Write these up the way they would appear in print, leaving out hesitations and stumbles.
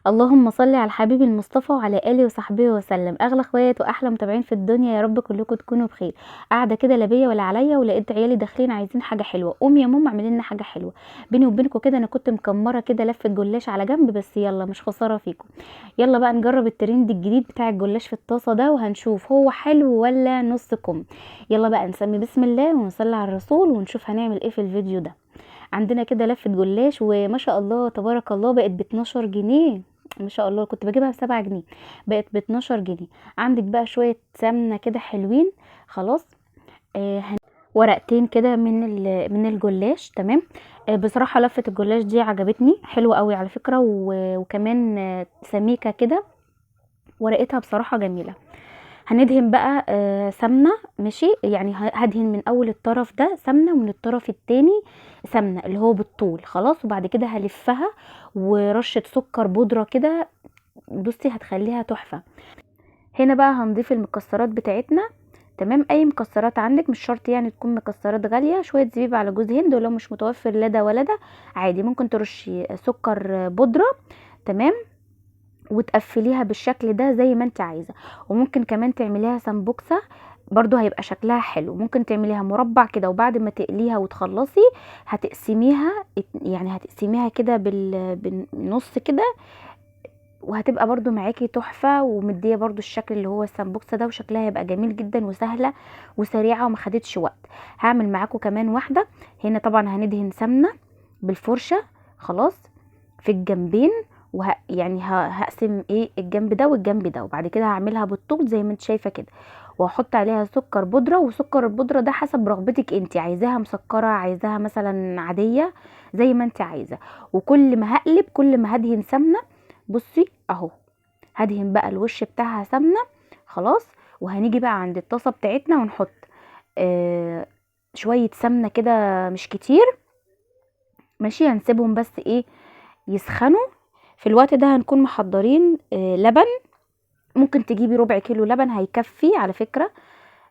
اللهم صل على الحبيب المصطفى وعلى اله وصحبه وسلم. اغلى اخوات واحلى متابعين في الدنيا، يا رب كلكم تكونوا بخير. قاعدة كده لا بيا ولا عليا، ولقيت عيالي داخلين عايزين حاجة حلوة. قوم يا ماما اعملي لنا حاجة حلوة. بيني وبينكم كده انا كنت مكمره كده لفه جلاش على جنب، بس يلا مش خسارة فيكم. يلا بقى نجرب الترند الجديد بتاع الجلاش في الطاسه ده، وهنشوف هو حلو ولا نص كم. يلا بقى نسمي بسم الله ونصلي على الرسول ونشوف هنعمل ايه في الفيديو ده. عندنا كده لفه جلاش وما شاء الله تبارك الله بقت ب 12 جنيه. ما شاء الله كنت بجيبها ب 7 جنيه، بقت ب 12 جنيه. عندك بقى شوية سمنه كده حلوين خلاص، ورقتين كده من الجلاش. تمام. بصراحة لفه الجلاش دي عجبتني، حلوة قوي على فكرة، وكمان سميكة كده، ورقتها بصراحة جميلة. هندهن بقى سمنه، ماشي، يعني هدهن من اول الطرف ده سمنه ومن الطرف التاني سمنه اللي هو بالطول خلاص. وبعد كده هلفها ورشه سكر بودره كده، بصي هتخليها تحفة. هنا بقى هنضيف المكسرات بتاعتنا. تمام، اي مكسرات عندك، مش شرط يعني تكون مكسرات غالية. شوية زبيب على جوز هند، ولو مش متوفر لا ده ولا ده عادي، ممكن ترشي سكر بودره. تمام، وتقفليها بالشكل ده زي ما انت عايزه. وممكن كمان تعمليها سمبوكسه برضو هيبقى شكلها حلو. ممكن تعمليها مربع كده، وبعد ما تقليها وتخلصي هتقسميها، يعني هتقسميها كده بالنص كده، وهتبقى برضو معاكي تحفة، ومديه برضو الشكل اللي هو السمبوكسه ده، وشكلها هيبقى جميل جدا وسهلة وسريعة وما خدتش وقت. هعمل معاكم كمان واحدة. هنا طبعا هندهن سمنه بالفرشه خلاص في الجنبين، يعني هقسم ايه الجنب ده والجنب ده، وبعد كده هعملها بالطول زي ما انت شايفه كده، واحط عليها سكر بودره. وسكر البودره ده حسب رغبتك انت، عايزاها مسكره، عايزاها مثلا عادية، زي ما انت عايزه. وكل ما هقلب كل ما هدهن سمنه. بصي اهو هدهن بقى الوش بتاعها سمنه خلاص. وهنيجي بقى عند الطاسه بتاعتنا ونحط شوية سمنه كده مش كتير، ماشي. هنسيبهم بس ايه يسخنوا. في الوقت ده هنكون محضرين لبن. ممكن تجيبي ربع كيلو لبن هيكفي على فكرة،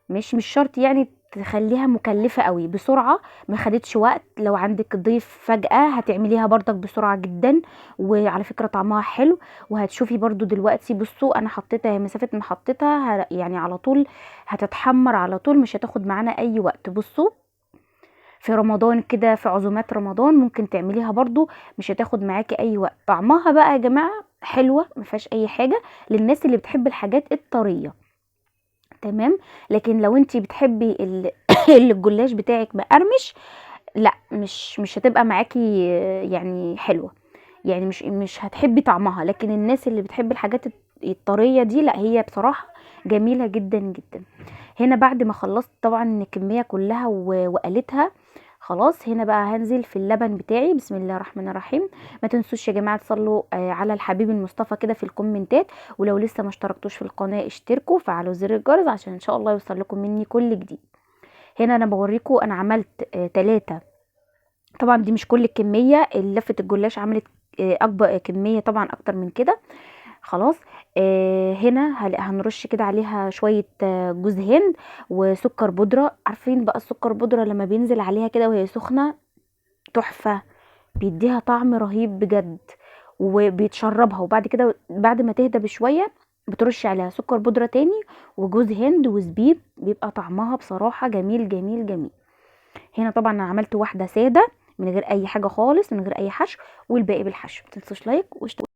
مش شرط يعني تخليها مكلفة قوي، بسرعة ما خدتش وقت. لو عندك ضيف فجأة هتعمليها برضك بسرعة جدا، وعلى فكرة طعمها حلو. وهتشوفي برضو دلوقتي. بصوا انا حطيتها مسافة ما حطيتها يعني على طول هتتحمر على طول، مش هتاخد معانا اي وقت. بصوا في رمضان كده، في عزومات رمضان ممكن تعمليها برضو، مش هتاخد معاكي اي وقت. طعمها بقى يا جماعة حلوة، ما فيهاش اي حاجة، للناس اللي بتحب الحاجات الطرية. تمام. لكن لو انتي بتحبي الجلاش بتاعك مقرمش، لا مش هتبقى معاكي يعني حلوة، يعني مش هتحبي طعمها. لكن الناس اللي بتحب الحاجات الطرية دي، لا هي بصراحة جميلة جدا جدا. هنا بعد ما خلصت طبعا الكمية كلها وقلتها خلاص، هنا بقى هنزل في اللبن بتاعي. بسم الله الرحمن الرحيم. ما تنسوش يا جماعة تصلوا على الحبيب المصطفى كده في الكومنتات، ولو لسه ما اشتركتوش في القناة اشتركوا وفعلوا زر الجرس عشان ان شاء الله يوصل لكم مني كل جديد. هنا انا بوريكم انا عملت 3، طبعا دي مش كل الكمية، لفه الجلاش عملت اكبر كمية طبعا اكتر من كده خلاص. هنا هنرش كده عليها شوية جوز هند وسكر بودرة. عارفين بقى السكر بودرة لما بينزل عليها كده وهي سخنة تحفة، بيديها طعم رهيب بجد وبيتشربها. وبعد كده بعد ما تهدى بشوية بترش عليها سكر بودرة تاني وجوز هند وزبيب، بيبقى طعمها بصراحة جميل جميل جميل. هنا طبعا انا عملت واحدة سادة من غير اي حاجة خالص، من غير اي حشو، والباقي بالحشو. متنسوش like واشتراك.